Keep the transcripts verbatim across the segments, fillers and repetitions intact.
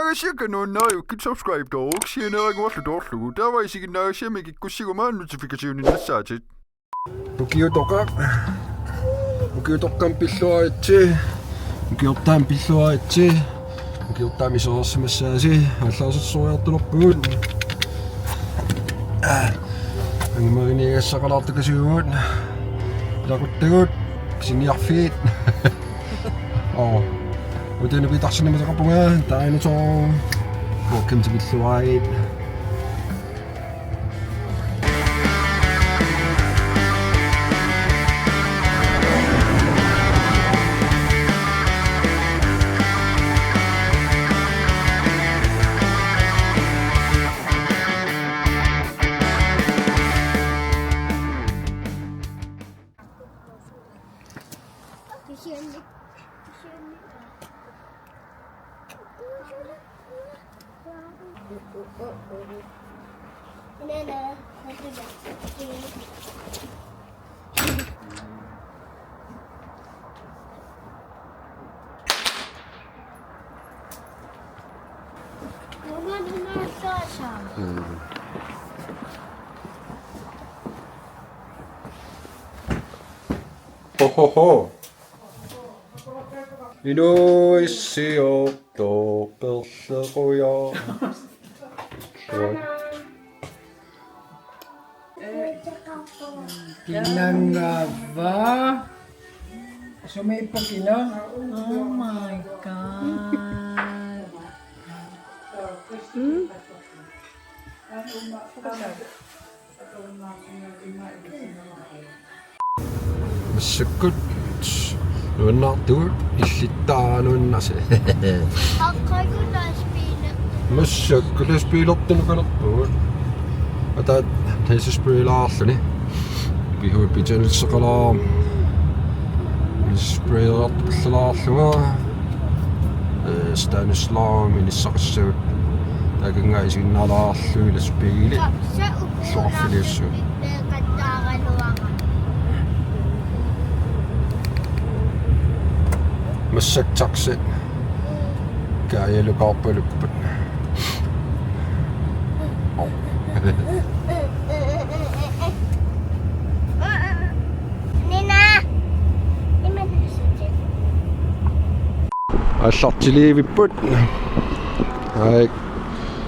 Assiakka nuannaarukkit subscribe-tooruk sianeeraguarlu toorlugu. Taava isiginnaagassiamik ikkussiguma notification-innassaatit. Ukiutoqaq. Ukiutoqqami pilluaritsi. Ukiortaami pilluaritsi. Ukiortaami isereersimassaasi. Aallaarsisooriartulerpugut. Angumeriniagassaqalaartukasiugut. Ilaquttagut. Pisiniarfiit. Oo. Utenupitarsinnamasaqarpunga. Taanito. Welcome to Pilluarit. Hohoho. Inuuissiortoq perlequjaaq. Kinangava. Sumiippakina. Oh my God. Mm. Massakkut nuannaartugut illittaaraq nuannaarsi. Aqqagu lastbiilertugut. Massakkut lastbiilertunukalerpugut. Ataat lastbiilaarluni. Pihuut pitsanilseqalaarami. Lastbiilertupillaarlunga. Eh, Stanislav minissaqassagut. Taakannga isiginnaalaarlugit lastbiili. Soqarfiliussuit. Massakkut taxi. Kaajalukaarpalupput. Nina. Aallartiliivipput. Ai.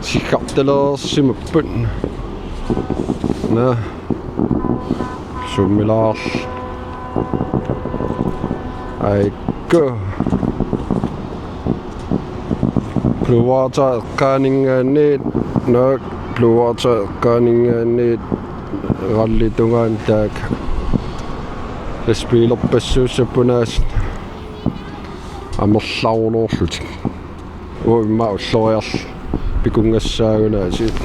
Siggartalereersimapput. Naa. Summilaarl. Aikku. Blue Water eqqaaninngaanniit, naak Blue Water eqqaaninngaanniit rallitungaani taakku. Lastbiilerpassuussappunaasit amerlaruloorlutik. Uumma ulloriarl pikungassaagunaasiit.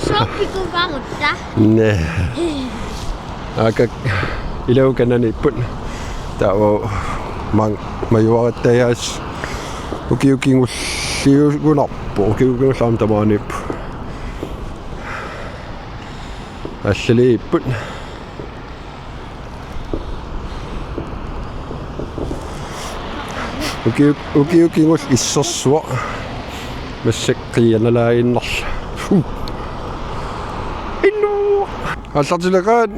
Sooq pikuvarutta? Naa. Aakak ilaukananiipput. Taava mang majuarittajaas ukiukingulliugunarpoq, ukiukingulliugunarpoq tamaaniippoq. Allaliipput. Ukiu-, ukiukingulliup issersuaq. Massakkut qianalaaginnarlugu. Hu. Innu. Aallartileqaat.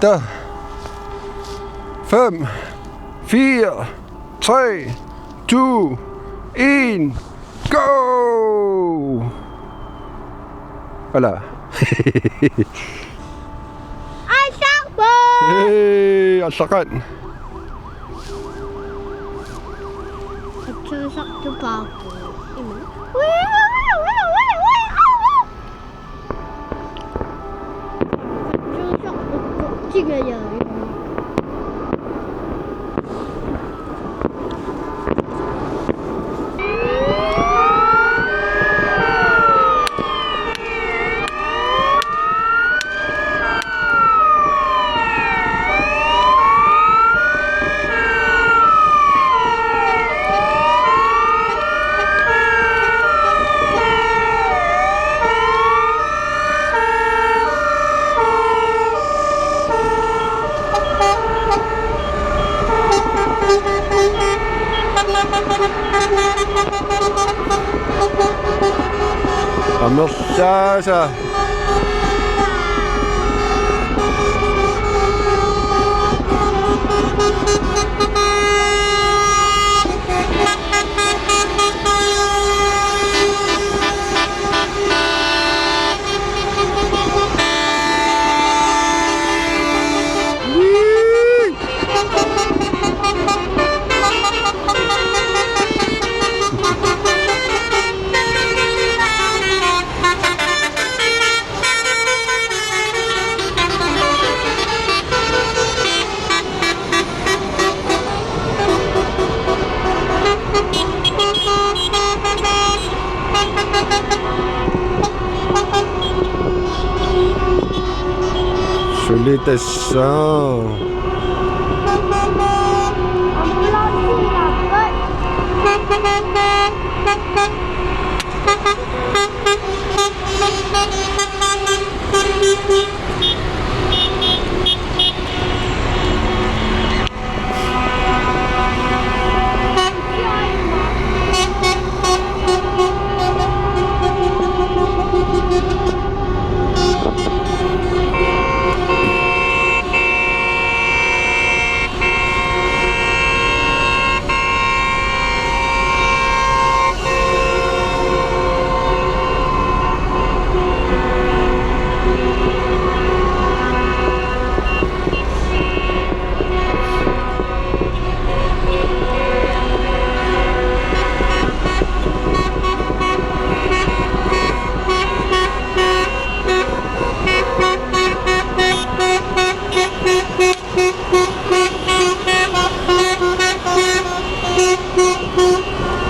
Taava. Fem, fire, tre, to, en. Go! Ala. Aallarpoq! Hey, aallarpoq. Atsuusartupaarput. Ima. Atsuusartupaarput. Amerlaasa. Suli tassa.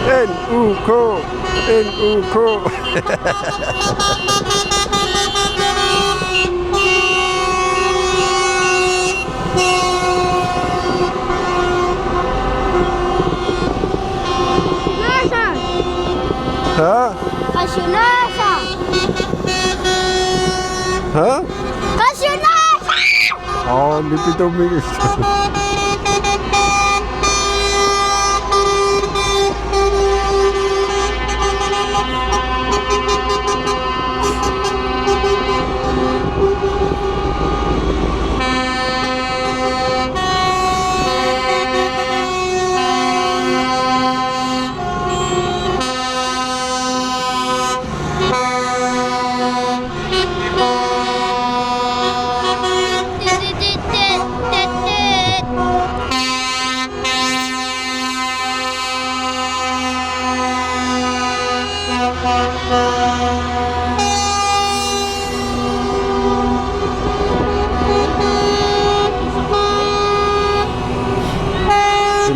N U K, N U K. Hä? Qassunaasa. Hä? Qassunaasa. Aa, nipitumik.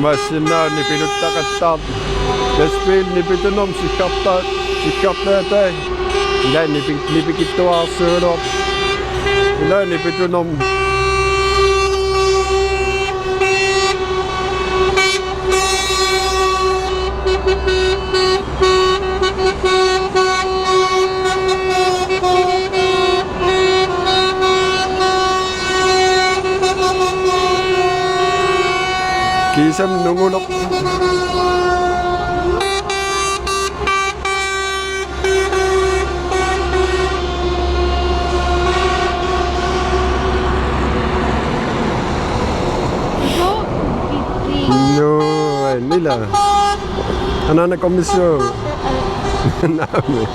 Imaassinnaavoq nipiluttaqattaartoq. Lastbil nipitunermut sikkartaa-, sikkartaatai. Ila nipi-, nipikittuarsuuloq. Ila nipitunermut. Kiisami nunguleq. Joo, nila. Anaana komissio. Naamik.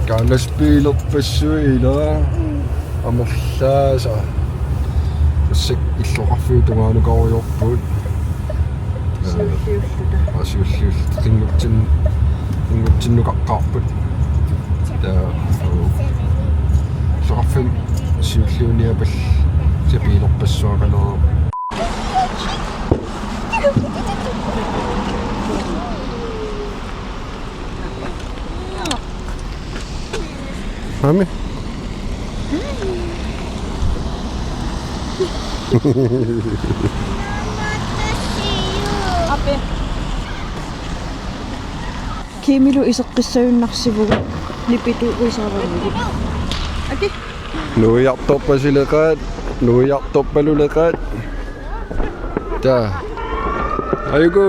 Kaanasbiilerpassuit ila. Amerlaasa. Massakkut illoqarfiup tungaanukariarput. Siulliulluta. Aa, siulliulluta. Qinngutsin-, qinngutsinnukaqaarput. Taa, uu. Illoqarfimmi siulliuniapallu sapiilerpassuaqalera. Mami. Ape. Kiimilu iseqqissajunnaarsivugut nipituuisaaramigut. Aki. Nuiartorpasileqaat, nuiartorpaluleqaat. Taa. Ajuku.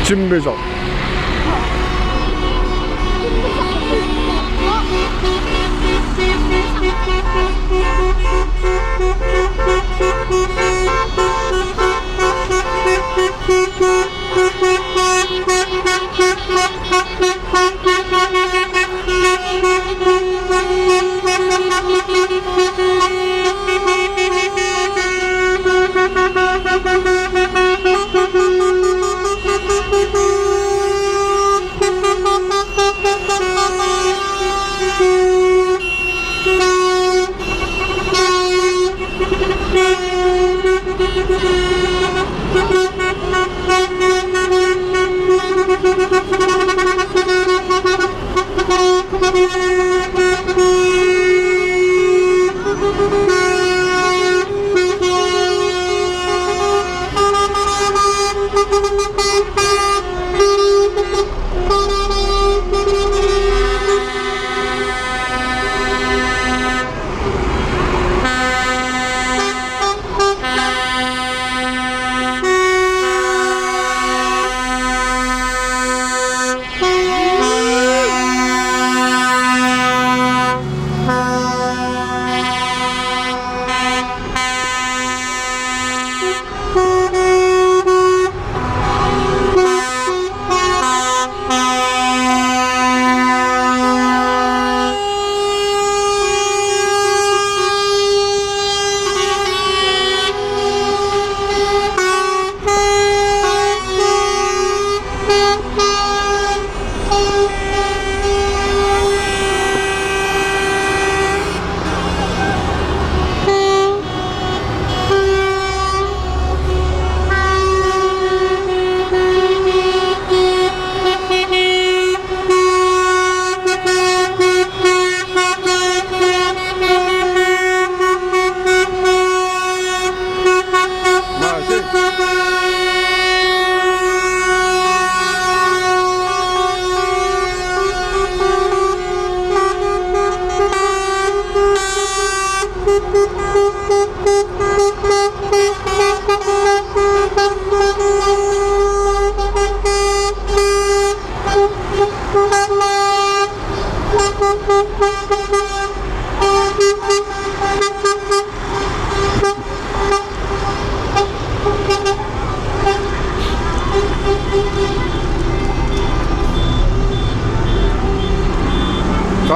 Timmisoq.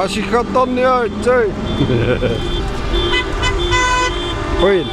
Sikattorniaritsi. Oi.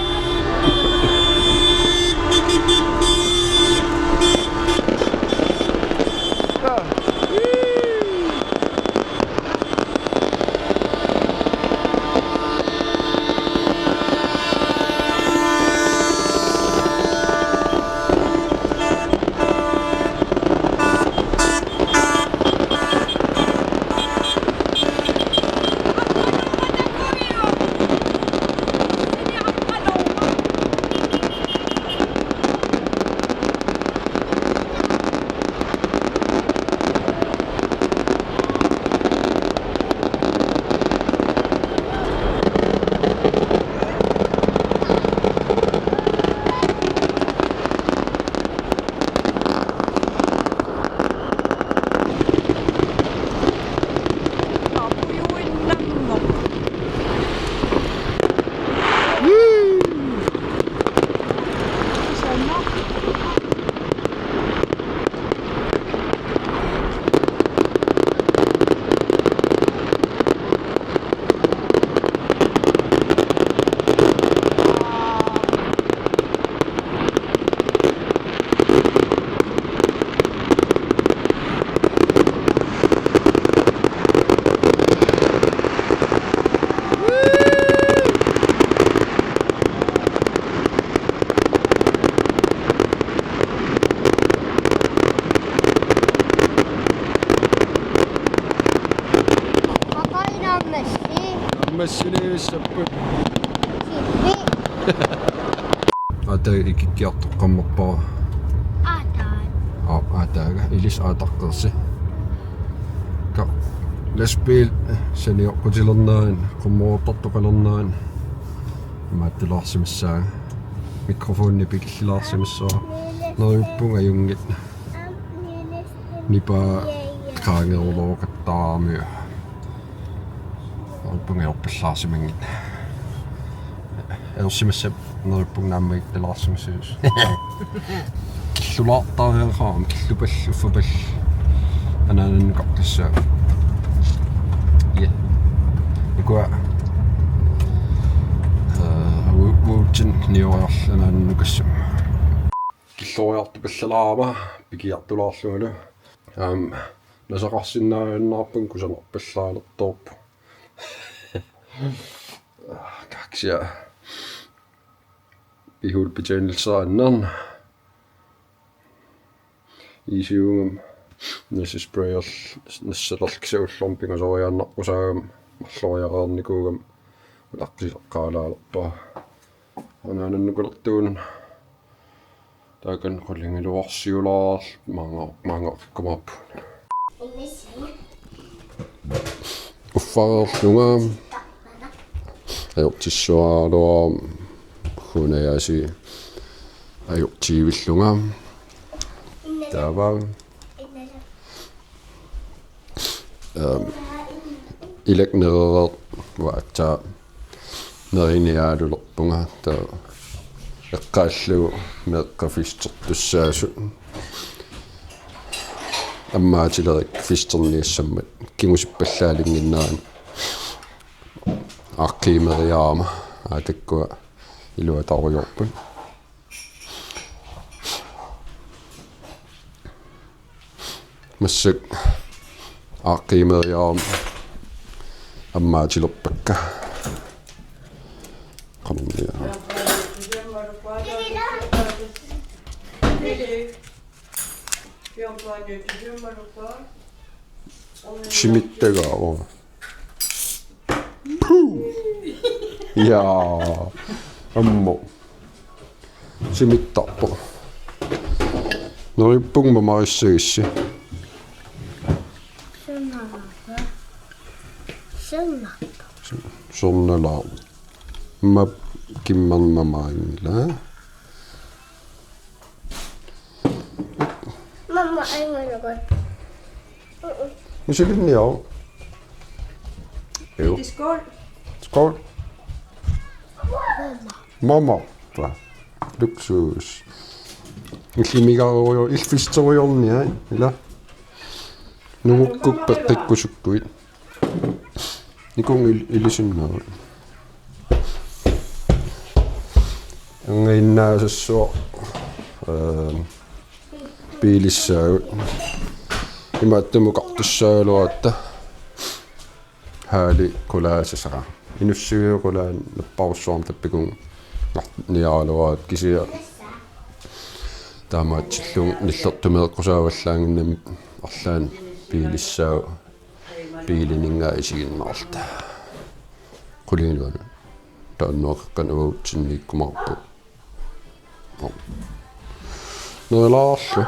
Massi. Massinivissapput. Sippi. Ata ikikkiartoqqammerpara. Ata. Aa, ataaga. Ilis aataqqersi. Ka. Lastbil. Sanioqqutilernerani. Qummoortartoqalernerani. Imaattulaarsimassaanga. Mikrofoni pikillilaarsimassaanga. Neriuppunga ajunngitsoq. Nipaa qaangerulooqattaaramiuk. Neriuppunga ajorpallaarsimanngitsoq. Ajorsimassappat neriuppunga naammagittalaarsimassasusi. Killulaartariaqarami, killupallu, uffapallu. Anaanannukartussaavoq. Ja. Ukua. Ee, u-, uutsin nioriarlu anaanannukassam. Killoriartupallalaarama pikiartulaarlungalu. Aam, nasaqarsinnaajunnaarpunga kusanarpallaalertoorpoq. Kaksia. Pihul betændelse annern. Isiugam næsesprayer nassalerlugu ullormut pingasuariaannarpusaagama marloriaqarnikuugama ulaqqisaqaalaalerpaa. Anaanannukalertuun. Taakani qulingiluarsiulaarlunga maanga, maanga oqimaapput. Uffareerlunga. Ajortissuaraluarama hunajasi ajortiivillunga. Taava. Ehm, ilak nerereerpoq aatsaat neriniaalulerpunga taava eqqaallugu meeqqat festertussaasut ammaatilerik festerniassammat kingusippallaalinnginnerani aaqqiimeriarama aa takkua iluatarujoorput. Massakkut aaqqiimeriarama ammaatilerpakka. Qanormia. Simittagaavoq. Puu! Jaa. Ammu. Simittarpoq. Neriuppunga mamarissagissi. Sernalaarpa. Sernalaarpa. Sernalaarpa. Map kimman mamarinngila. Mamma, aingalugut. Misilinniaruk. Jo. Skål. Skål. Mamma. Hva? Luksus. Illimigaarujo-, ilfisteriorniai, ila. Nungukkut peqqikkusukkuit. Nikunnga il-, ilisinnaavut. Angainnaasassuaq, eh, biilissaagut. Imaattumik oqartussaagaluaratta. Haali qulaasasara. Inussiviup qulaani napparujussuarmik tappikun niaraluaraat kisianni taamaatsillugu nillertumeeqqusaavallaannginnami arlaanni biilissaagut biilininngaanniit isiginnaarluta. Qulingiluanut. Taannuaqqan uagutsinnut ikkumaarpoq. Nerilaarlu.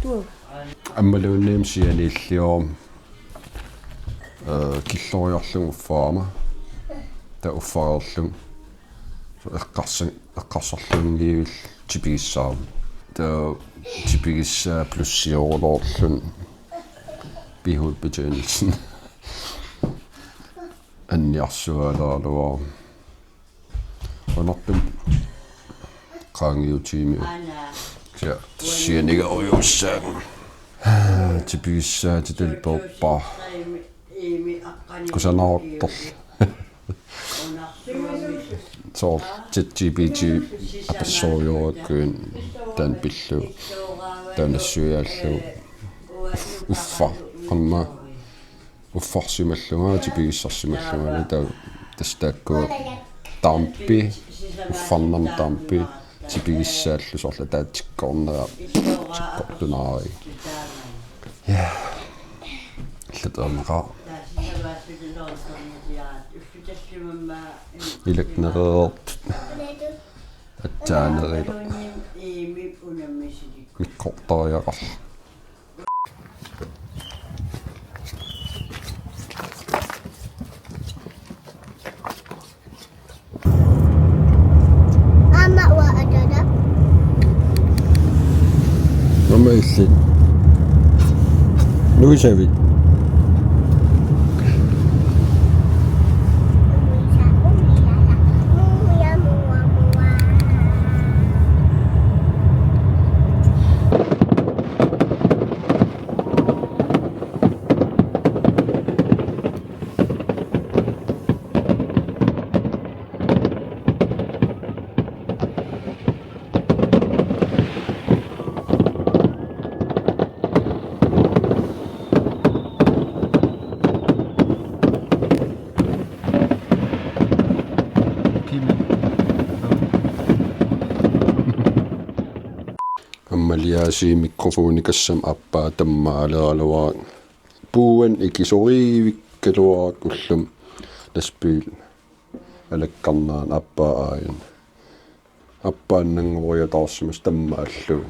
Tuo. Ammaluunniit sianiilliorama, eh, killoriarlugu uffarama. Taava uffareerlugu. Eqqarsa-, eqqarsarluunniit tipigissaarama. Taava tipigissaa plussiorulorluni. Bihuul betændelse. Anniarsualaarluarama. Unaartumik qaangiutigimmata. Kisianni sianigerujussaagut. Tipigissaatitalli peerpara. Kusanartorli. Soorlu ChatGPT apersorujuakkuin taanna pillugu. Taanna nassuiaallugu. Uf-, uffa. Qamma. Uffarsimallunga, tipigissarsimallunga, ta-, tassa taakkua taampi, uffarnarmi taampi, tipigissaallu soorlu ataatsikkoornera, tikkortunaari. Ja. Illaternaqaaq. Ilaknereertut. Atsaanerillu. Mikkortariaqarlu. Aamma uanga ataata. Aamma illit. Nuisavit. Aamma Eliasip mikrofonikassama aappaa tammaaleraluarami. Puuani ikisorivikkaluarami ullumi lastbil alakkarnerani aappaa aajuna. Aappaannanngoriataarsimasoq tammaallugu.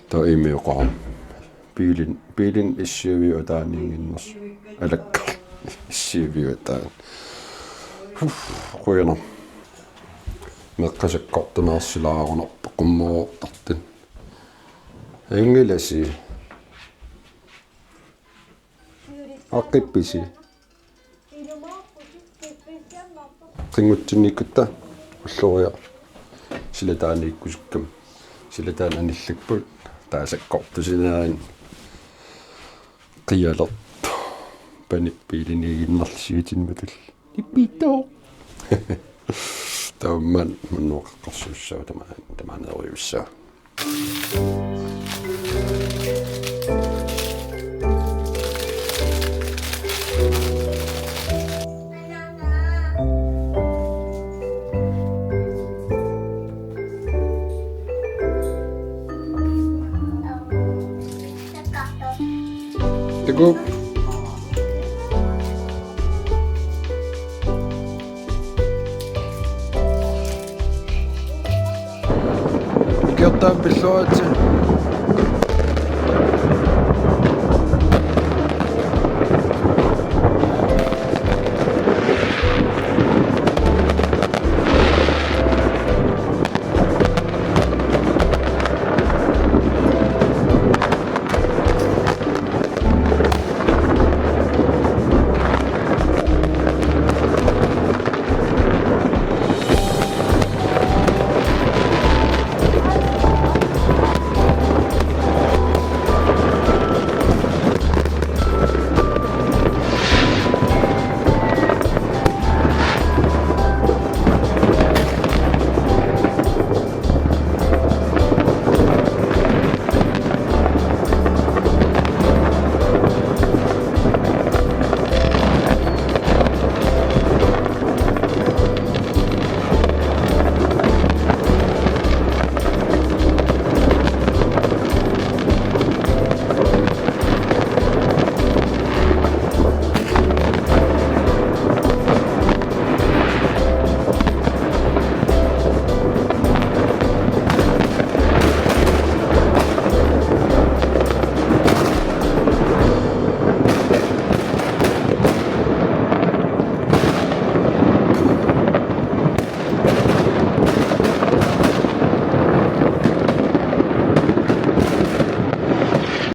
Taava imioqarami. Biilin, biilin issiaviup ataaniinnginnersoq. Alakkarluni issiaviup ataani. Huh, qujanaq. Meeqqat sakkortunersilaarunarpoq qummoortartut. Inngilasi. Aqqippisi. Qinngutsinniikkutta ulloriaq. Silataaniikkusukkama. Silataani anillappoq. Taava sakkortusinerin. Qialerpoq. Panippiiliniiginnarlusiutinik matulli. Nipittooq. Taamaammat maannakkut eqqarsassavara tama-, tamaanerujussuaq. Takuuk. Ikiortaamik pilluaritsi.